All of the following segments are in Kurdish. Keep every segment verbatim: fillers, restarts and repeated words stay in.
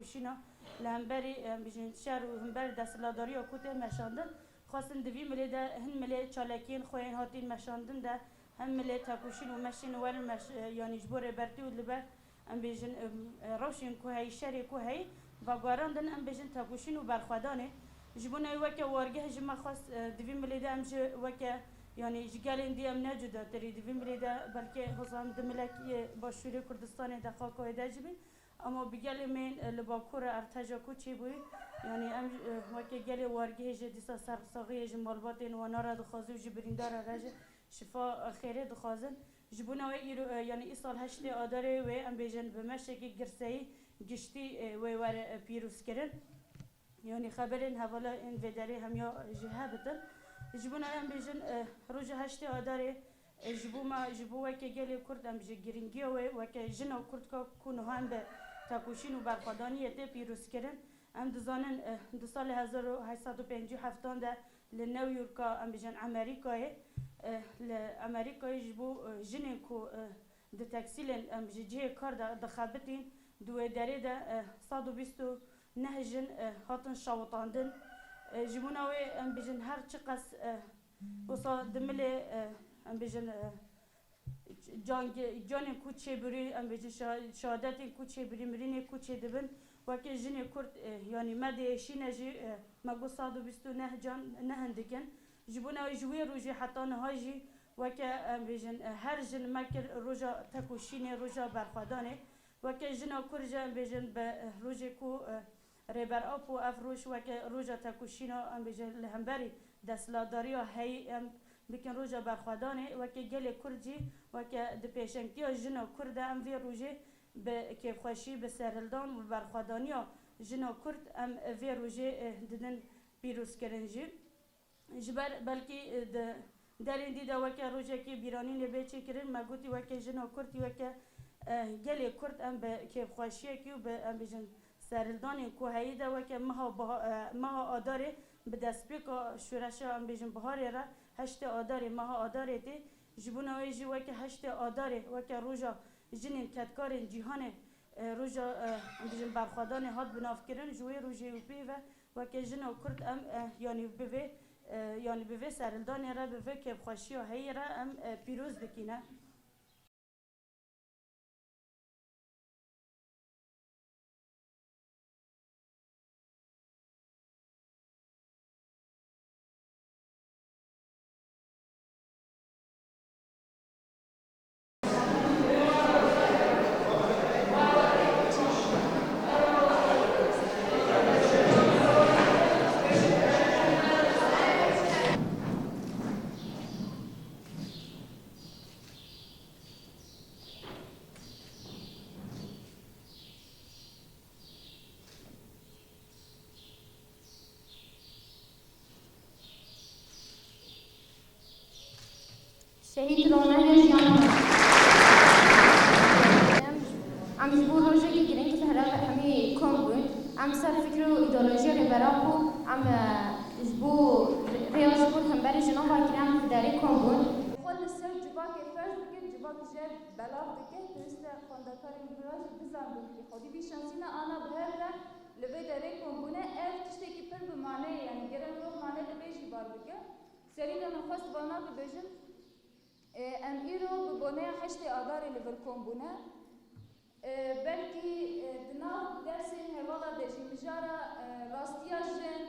Şîna li hemberî, em bêjin, şer û hember desthilatdariya ku tê meşandin, xwestin di vî milê de hin milê çalakiyên xwe yên hatîn meşandin de hem milê tekoşîn û meşên werin meş-, e, yanî ji bo rêbertî û li ber, em bêjin, em, e, rewşên ku heyî, şerê ku heyî, veguherandin, em bêjin, tekoşîn û berxwedanê. Ji bo navê weke wargeh ji me xwest, e, di vî milê de em ji weke, yanî ji gelên dî em ne cudatirî. Di vî milê de belkê hozan di milekî Başûrê Kurdistanê de xaka wê de jî bî. Ama bi gelê me yên, e, li Bakur re erdheja ku çêbûyî, yanî em, e, weke gelê wargehê jî dîsa sersaxiyê ji malbatên wana re dixwazin û ji birîndara re jî şifa, e, xêrê dixwazin. Ji bona wê îro, e, yanî îsal heştê Adarê wê, em bêjin, bi meşekî girseyî giştî, e, wê were, e, pîrozkirin. Yanî xeberên hevala ên vê derê hemiya jî hebitin. Ji bona em bêjin, e, roja heştê Adarê, e, ji bo me, ji bo weke gelê Kurd, em ji girîngiya wê weke jina Kurdka ku niha em bi tekoşîn û berxwedaniyê tê pîrozkirin. Em dizanin, e, di salê hezar û heşt sed û pêncî û heftan de li New Yorka, em bêjin Amerîkayê, e, li Amerîkayê ji bo, e, jinên ku, e, di teksîlên, em ji cihê kar de dixebitîn, di wê derê de, e, sed û bîst û neh jin, e, hatin şewitandin. E, ji bona wê, em bêjin, her çiqas, e, wisa di milê, e, em bêjin, e, can-, canên ku çêbirî, em bêjin, şa-, şehadetên ku çêbirî, mirînê ku çêdibin, weke jinê Kurd, e, yanî me diêşîne jî, e, me got sed û bîst û neh can ne hindik in. Ji bona wê ji wê rojê heta niha jî weke, em bêjin, e, her jin me kir roja tekoşînê, roja berxwedanê. Weke jina Kurd jî, em bêjin, bi, eh, rojê ku, eh, Rêber Apo ev roj weke roja tekoşîna, em bêjin, li hemberî desthilatdariya heyî em bikin roja berxwedanê, weke gelê Kurd jî, weke di pêşengtiya jina Kurd de em vê rojê bi kêfxweşî, bi serhildan û bi berxwedaniya jina Kurd em vê rojê, eh, didin pîrozkirin jî. Ji ber belkî, e, di derên dî de weke rojekê bîranînê bê çêkirin, me gotî weke jina Kurd, weke, e, gelê Kurd em bi kêfxweşiyekî û bi, em bêjin, serhildanên ku heyî de weke meha biha-, e, meha Adarê bi destpêka şoreşa, em bêjin, biharê re, heştê Adarê, meha Adarê tê. Ji bona wê jî weke heştê Adarê, weke roja jinên kedkarên cîhanê, e, roja, e, em bêjin, berxwedanê hat binavkirin, ji wê rojê û pê ve weke jina Kurd em, e, yanî bi vê, e, yanî bi vê serhildanê re, bi vê kêfxweşiya heyî re em, e, pîroz dikîne. Şehîd ronehê jiyan. Em, em ji bo rojekî girîng li her hemî kom bûn. Em ser fikir û îdeolojiya Rêber Apo, em, e, ji bo rêya ji bo hemberî jinan vekirî em bi derê kom bûn. Xwe li ser civakê ferz bikin, civak ji belav dike, pêwîst e xwendekarên me jî bizanibin ku xwedî vî şansî ne, ana bi hev re li vê derê kom bûne. Ev tiştekî pir bi mane ye, yanî gere mirov mane li vê jî bar bike. Serî de min xwest vana bibêjim, e, em îro bi boneya heştê Adarê li vir kom bûne. E, belkî, e, di nav dersên hevala de jî mijara, e, rastiya jin,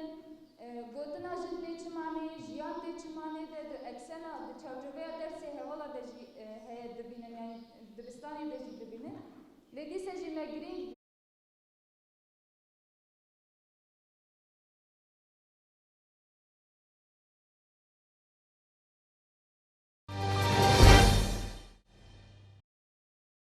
e, gotina jin tê çi manê, jiyan tê çi manê de di eksena, di çarçoveya dersê hevala de jî, e, heye dibînin, yanî dibistanê de jî dibînin. Lê dîsa jî me girîng